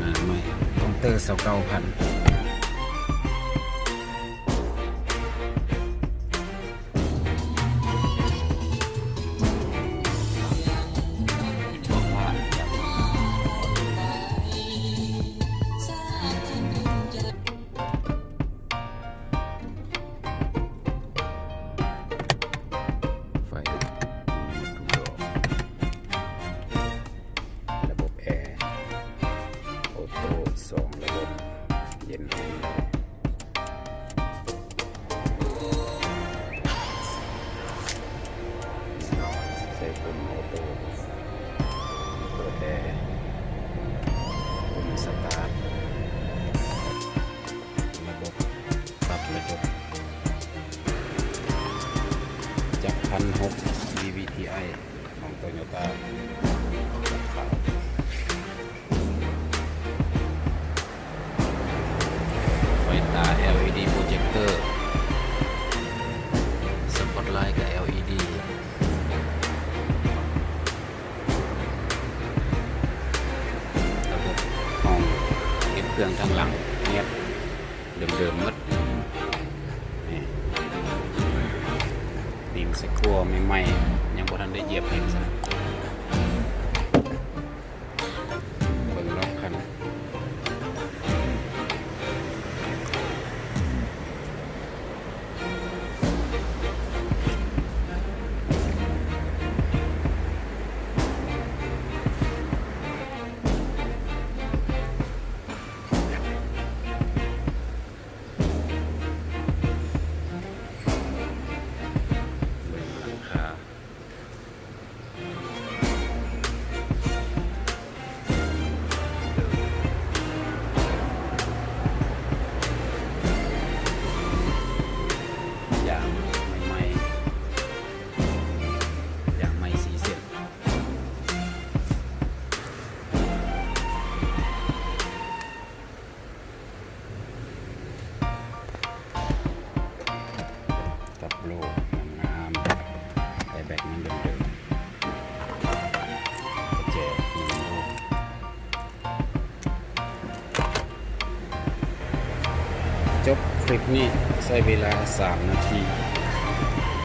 ໜ້າໃໝ່ ຄອມເຕີ ຊາວເກົ້າພັນ. ໄຟ ລະບົບແອ ໂອໂຕ້ ສອງລະບົບ ເຢັນ ໃສ່ປຸ່ມໂອໂຕ້ ເປີດແອ ປຸ່ມສະຕາດ ລະບົບປັບກະຈົກ ຈັກພັນຫົກ ວີ ວີ ທີ ໄອ ຂອງໂຕໂຍຕ້າ ໄຟຕາ ແອລອີດີ ໂປຣເຈັກເຕີ ສະປອດໄລກະ ແອລອີດີ ລະບົບຫ້ອງເກັບເຄື່ອງທາງຫຼັງ ແງບ ເດີມໆໝົດ ນີ້ ຕີນສະກົວໃໝ່ໆ ຍັງບໍ່ທັນໄດ້ຢຽບເຫັນຊ້ຳ. ເບິ່ງລອບຄັນ ເບິ່ງຫຼັງຄາ ຢາງໃໝ່ໆ ຢາງໃໝ່ສີ່ເສັ້ນ. ກັບໂລ່ງາມໆ ແອແບັກຍັງເດີມໆ ກະແຈຍັງໂລ່ງ. ຈົບຄລິບນີ້ໃຊ້ເວລາສາມນາທີ.